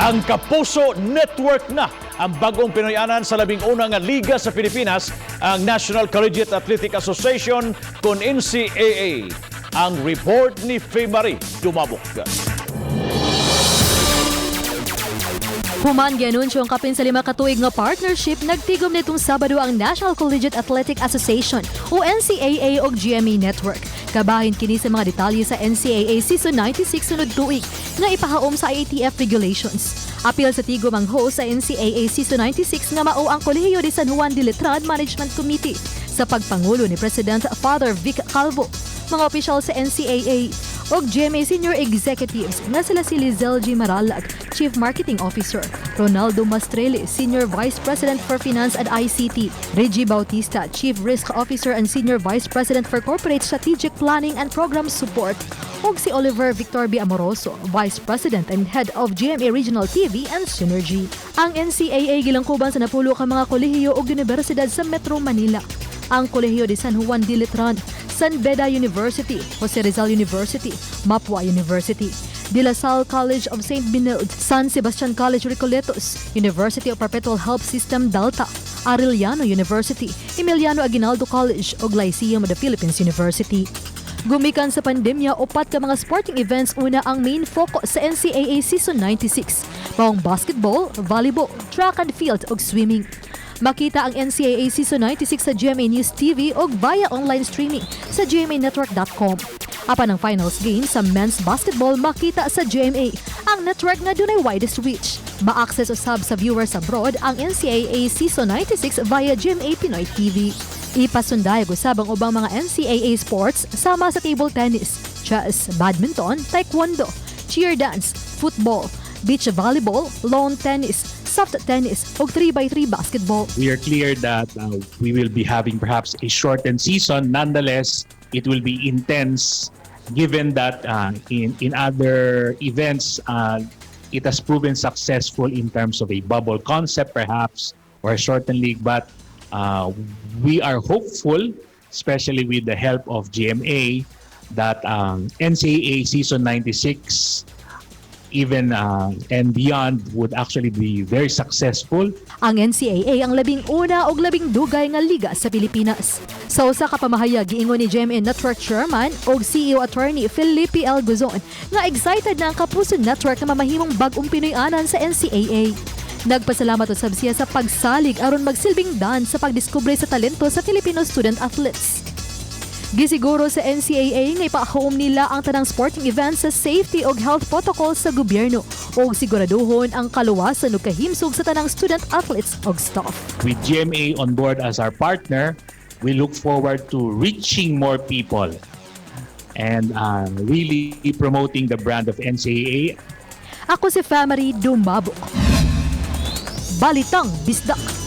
Ang Kapuso Network na ang bagong Pinoyanan sa 11 nga liga sa Pilipinas, ang National Collegiate Athletic Association kon NCAA. Ang report ni Faye Marie Dumabok. Human gianunsyo ang kapin sa 5 ka tuig nga partnership, nagtigom nitong Sabado ang National Collegiate Athletic Association o NCAA og GMA Network. Kabahin kini sa mga detalye sa NCAA Season 96 sunod tuig nga ipahaom sa IATF regulations. Apil sa tigom ang host sa NCAA Season 96 nga mao ang Kolehiyo de San Juan de Letran Management Committee sa pagpangulo ni President Father Vic Calvo, mga opisyal sa NCAA ug GMA Senior Executives nga sila si Lizelle G. Maralag, Chief Marketing Officer, Ronaldo Mastrelli, Senior Vice President for Finance and ICT, Reggie Bautista, Chief Risk Officer and Senior Vice President for Corporate Strategic Planning and Program Support, ug si Oliver Victor B. Amoroso, Vice President and Head of GMA Regional TV and Synergy. Ang NCAA gilangkuban sa 10 ka mga kolehiyo ug universidad sa Metro Manila: ang Kolehiyo de San Juan de Letran, San Beda University, Jose Rizal University, Mapua University, De La Salle College of St. Benilde, San Sebastian College Recoletos, University of Perpetual Help System Delta, Arellano University, Emiliano Aguinaldo College ug Lyceum of the Philippines University. Gumikan sa pandemya, upat ka mga sporting events una ang main focus sa NCAA Season 96. Maong basketball, volleyball, track and field ug swimming. Makita ang NCAA Season 96 sa GMA News TV o via online streaming sa gmanetwork.com. Apan ang finals game sa men's basketball makita sa GMA, ang network nga dunay widest reach. Ma-access usab sa viewers abroad ang NCAA Season 96 via GMA Pinoy TV. Ipasundayag usab ang ubang mga NCAA sports sama sa table tennis, chess, badminton, taekwondo, cheer dance, football, beach volleyball, lawn tennis, soft tennis ug 3x3 basketball. We are clear that we will be having perhaps a shortened season. Nonetheless, it will be intense given that in other events, it has proven successful in terms of a bubble concept perhaps or a shortened league. But we are hopeful, especially with the help of GMA, that NCAA Season 96 even and beyond would actually be very successful. Ang NCAA ang 11 og 12 nga liga sa Pilipinas. Sa usa ka pamahayag, giingon ni GMA Network Chairman ug CEO Attorney Felipe L. Guzon nga excited na ang Kapuso Network na mamahimong bag-ong Pinoy-anan sa NCAA. Nagpasalamat usab siya sa pagsalig aron magsilbing dan sa pagdiskubre sa talento sa Filipino student athletes. Gisiguro sa NCAA nga ipahaom nila ang tanang sporting events sa safety ug health protocols sa gobyerno ug siguraduhon ang kaluwasan ug kahimsog sa tanang student athletes ug staff. With GMA on board as our partner, we look forward to reaching more people and really promoting the brand of NCAA. Ako si Family Dumabok. Balitang Bisdak.